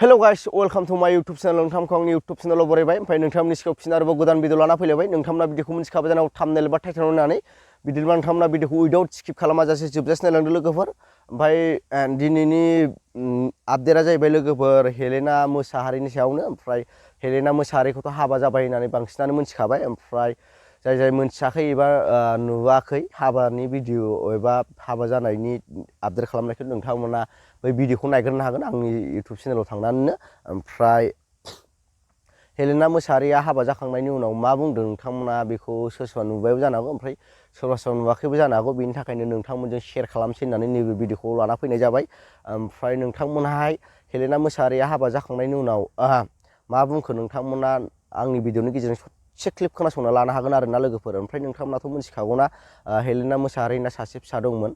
Hello guys, welcome to my YouTube channel. नोंथांखौ आंनि YouTube channel आव बरायबाय। ओमफ्राय नोंथांमोननि सिगाङाव फिन आरोबाव गोदान भिडिअ लाना फैलायबाय। नोंथांमोना भिडिअखौ मिथिखाबाय जानांगौ थाम्बनेल बा टाइटेल होननानै। बिदिब्ला नोंथांमोना भिडिअखौ उइदाउट स्किप खालामाजासे जोबजासे नायलांदो लोगोफोर। ओमफ्राय दिनैनि आपडेटआ जाहैबाय लोगोफोर हेलेना मोसाहारिनि सायावनो। ओमफ्राय हेलेना मोसाहारिखौथ' हाबा जाबाय होननानै बांसिनानो मिथिखाबाय। ओमफ्राय जाय मिथियाखै एबा नुवाखै हाबानि भिडिअ एबा हाबा जानायनि आपडेट खालामनायखौ नोंथांमोना बै भिडिअखौ नायग्रोनो हागोन आंनि इउटुब चेनेलाव थांनानैनो। ओमफ्राय हेलेना मोसाहारिया हाबा जाखांनायनि उनाव मा बुंदों नोंथांमोना बेखौ सोरबा सोरबा नुबायबो जानो हागौ, ओमफ्राय सोरबा सोरबा नुवाखैबो जानो हागौ। बेनि थाखायनो नोंथांमोनजों शेयार खालामसै होननानै नैबे भिडिअखौ लाना फैनाय जाबाय। ओमफ्राय नोंथांमोनहाय हेलेना मोसाहारिया हाबा जाखांनायनि उनाव मा बुंखो नोंथांमोना आंनि भिडिअनि गेजेरजों ससे क्लिप खोनासंना लानो हागोन आरोना लोगोफोर। ओमफ्राय नोंथांमोनाथ' मिथिखागौना हेलेना मोसाहारिना सासे फिसा दंमोन,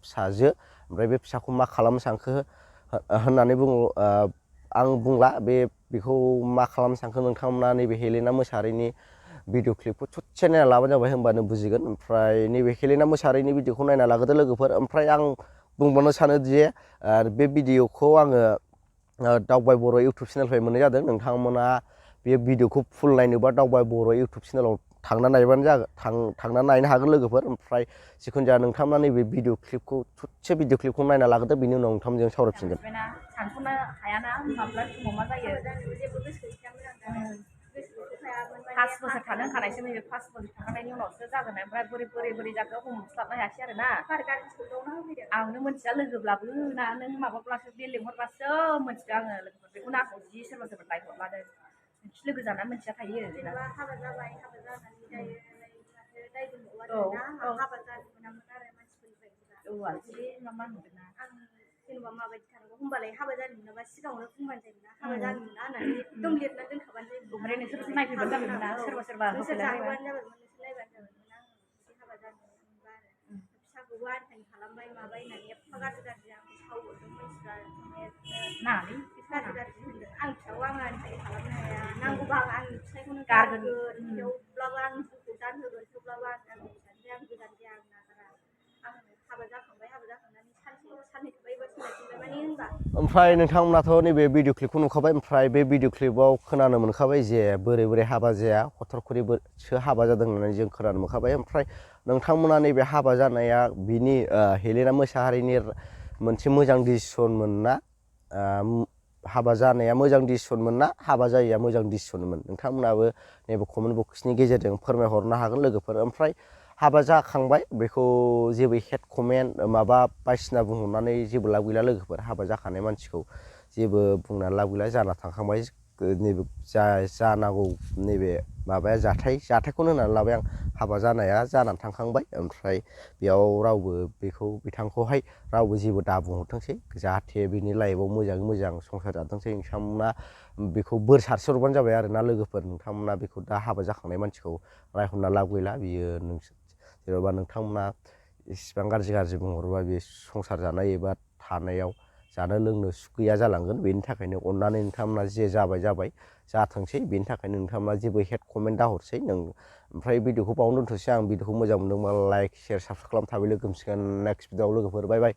फिसाजो। ओमफ्राय बे फिसाखौ मा खालामनो सानखो होननानै आं बुंला बेखौ मा खालामनो सानखो नोंथांमोना नैबे हेलेना मोसाहारिनि भिडिअ क्लिपखौ ससे नायना लाबानो जाबाय, होमबानो बुजिगोन। ओमफ्राय नैबे हेलेना मोसाहारिनि भिडिअखौ नायना लाग्रोदो लोगोफोर। ओमफ्राय आं बुंबावनो सानो जे बे भिडिअखौ आङो दावबाय बर' इउटुब चेनेलनिफ्राय मोननाय जादों। नोंथांमोना बे भिडिअखौ फुल नायनोबा दावबाय बर' इउटुब चेनेलाव थांना नायबानो जागोन, थांना नायनो हागोन लोगोफोर। ओमफ्राय जिखुनु जाया नोंथांमोना नैबे भिडिअ क्लिपखौ नायना लाग्रोदो, बिनि उनाव नोंथांमोनजों सावरायफिनगोन। सानस'नो हायाना माब्ला समाव मा जायो। 5 बोसोर थानो होखानायसो नैबे 5 बोसोर थाखांनायनि उनावसो जागोन। ओमफ्राय बोरै जाखो हमस्लाबनो हायासै आरोना। आंनो मोनथिया लोगोब्लाबो ना नों माबाब्लासो बे लेंहरबासो मोनथिदों आङो लोगोफोर। बेखौनो आंखौ जि सोरबा लायहरलादों। नोंखि लोगो जाना मोनथिया थायो जेनेबा हाबा जाबाय, हाबा जानानै दायो दाय दंबावो आरोना। हाबा जानो मोनामोन आरो मानसिफोरनिफ्राय मा होनदोंना आं जेनेबा माबायदि थानांगौ होमबालाय हाबा जानो मोनाबा सिगाङावनो बुंबानो जायोना हाबा जानो मोना होननानै एकदम लिरना दोनखाबानो जायो। ओमफ्राय नोंसोरसो नायफैबानो जाबायमोन ना सोरबा नोंसोर जाहोबानो जाबायमोन, नोंसोर नायबानो जाबायमोन। आं हाबा जानो मोनबा आरो फिसाखौबो आनथानि खालामबाय माबाय होननानै एफा गाज्रि आंखौ सावहरदों मानसिफ्रा। नानै गाज्रि होनदों आं फिसाखौ आं आनथानि खालामनो हाया, नांगौबा आं आंनि फिसायखौनो गारगोन, थेवब्लाबो आं जिउखौ दान होगोन, थेवब्लाबो आं गोजान जाया, आं नागारा। आं हाबा जाखांबाय, हाबा जाखांनानै साननै थाबाय एबा सोलायफिनबाय माने होनबा। ओमफ्राय नोंथांमोनाथ' नैबे भिडिअ क्लिपखौ नुखाबाय। ओमफ्राय बे भिडिअ क्लिपाव खोनानो मोनखाबाय जे बोरै हाबा जाया, हथरखरिसो हाबा जादों होननानै जों खोनानो मोनखाबाय। ओमफ्राय नोंथांमोना नैबे हाबा जानाया बिनि हेलेना मोसाहारिनि मोनसे मोजां डिसिसनमोन ना, हाबा जानाया मोजां डिसिसनमोन ना हाबा जायैया मोजां डिसिसनमोन? नोंथांमोनाबो नैबे कमेन्ट बक्सनि गेजेरजों फोरमायहरनो हागोन लोगोफोर। ओमफ्राय हाबा जाखांबाय बेखौ जेबो हेड कमेन्ट माबा बायदिसिना बुंहरनानै जेबो लाब गैला लोगोफोर। हाबा जाखानाय मानसिखौ जेबो बुंनानै लाब गैला, जाना थांखांबाय। नैबे जानांगौ नैबे माबाया जाथायखौनो होनानै लाबाय आं। हाबा जानाया जानानै थांखांबाय। ओमफ्राय बेयाव रावबो बिथांखौहाय रावबो जेबो दा बुंहरथोंसै, जाहाथे बिनि लाइफआव मोजाङै मोजां संसार जाथोंसै। नोंथांमोना बेखौ बोर सारस्रोहरबानो जाबाय आरोना लोगोफोर। नोंथांमोना बेखौ दा हाबा जाखांनाय मानसिखौ रायहरना लाब गैला। बियो जेन'बा नोंथांमोना इसिबां गाज्रि बुंहरोबा बे संसार जानाय एबा थानायाव जानो लोंनो सुख गैया जालांगोन। बेनि थाखायनो अननानै नोंथांमोना जे जाबाय जाथोंसै। बेनि थाखायनो नोंथांमोना जेबो हेड कमेन्ट दाहरसै। ओमफ्राय भिडिअखौ बावनो दोनथ'सै। आं भिडिअखौ मोजां मोनदोंबा लाइक, शेयार, साबसक्राइब खालाम। थाबै लोगो मोनसिगोन नेक्स्ट भिडिअआव लोगोफोर। बाय बाय।